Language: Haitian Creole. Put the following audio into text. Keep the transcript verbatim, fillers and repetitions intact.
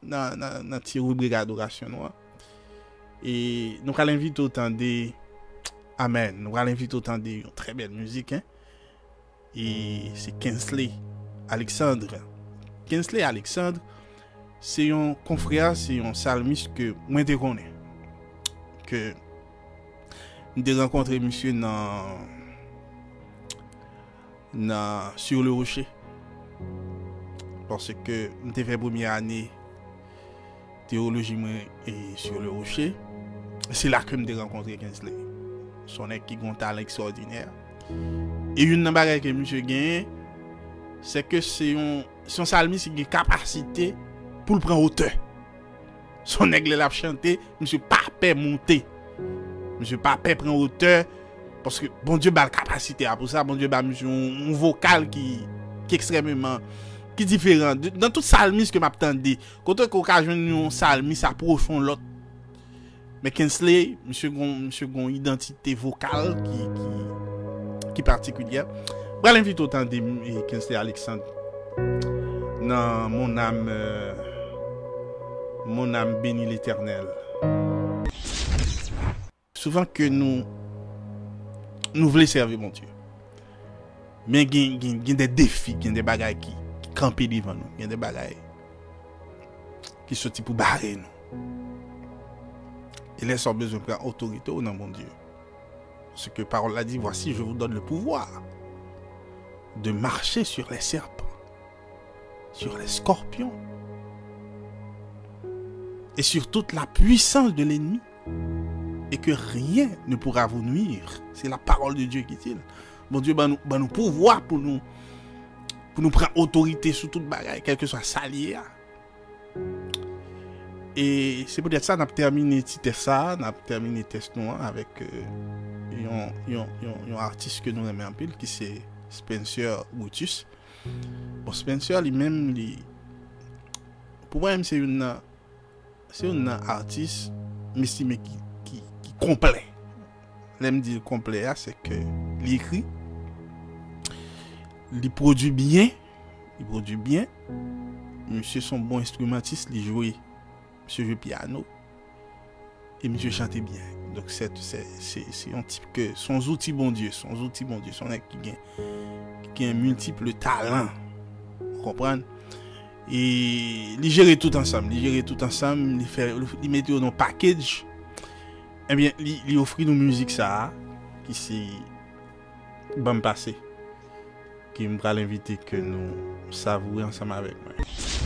nan, nan, nan ti ribrik adorasyon nou an. E nou pral envite w tande, amèn, nou pral envite w tande yon trè bèl mizik, en. E se Kensley Alexandre. Kensley Alexandre, se yon konfrè, se yon salmis ke mwen te konnen. Ke m te rankontre misye nan, nan Sur le Rocher. Paske m te fè premye ane teyoloji mwen e Sur le Rocher. Se la ke m te rankontre Kensley. Se yon nèg ki gen yon talan ekstraòdinè. E youn nan bagay ke misye genyen, se ke se yon, se yon salmis ki gen kapasite pou l pran wotè. Se yon nèg lè l ap chante, misye pa pè monte. Misye pa pè pran wotè. Paske Bondye ba l kapasite a pou sa. Bondye ba misye yon, yon vokal ki, ki ekstrèmeman, ki diferan. De, nan tout salmis ke m ap tande, kote ke w ka jwenn yon salmis a pwofon lòt. Men Kensley, misye gon, misye gon idantite vokal ki, ki, ki patikilyè. Pral envite w tande, e, Kensley Alexandre nan Mon âme, euh, Mon âme bénit l'Éternel. Souvan ke nou, nou vle sèvi Bondye. Men gen, gen, gen de defi, gen de bagay ki, ki kanpe devan nou, gen de bagay ki soti pou bare nou. E lè sa w bezwen pran otorite w nan Bondye. Paske pawòl la di, voici, je vous donne le pouvoir de marcher sur les serpents, sur les scorpions et sur toute la puissance de l'ennemi, et que rien ne pourra vous nuire. C'est la parole de Dieu qui dit. Bondye ban nou, ban nou pouvwa pou nou, pou nou pran otorite sou tout bagay, kèlkeswa sa l ye a. E se poutèt sa n ap tèmine ti tès sa, n ap tèmine tès nou an avèk, euh, yon, yon, yon, yon atis ke nou renmen anpil, ki se Spencer Brutus. Bon, Spencer li menm, li, pou mwen menm, se youn nan, se youn nan atis m estime ki, ki, ki konplè. Lè m di l konplè a, se ke li ekri, li pwodui byen, li pwodui byen. Misye se yon bon enstrimantis, li jwe, misye jwe pyano. E misye chante byen. Donk, se, se, se, se yon tip ke, se yon zouti Bondye, se yon zouti Bondye, se yon nèg ki gen, ki gen miltip talan. Ou konprann? E li jere tout ansanm, li jere tout ansanm, li fè, li mete yo nan package. Ebyen, li, li ofri nou mizik sa a, ki se Ban m pase, ke m pral envite ke nou savoure ansanm avèk mwen.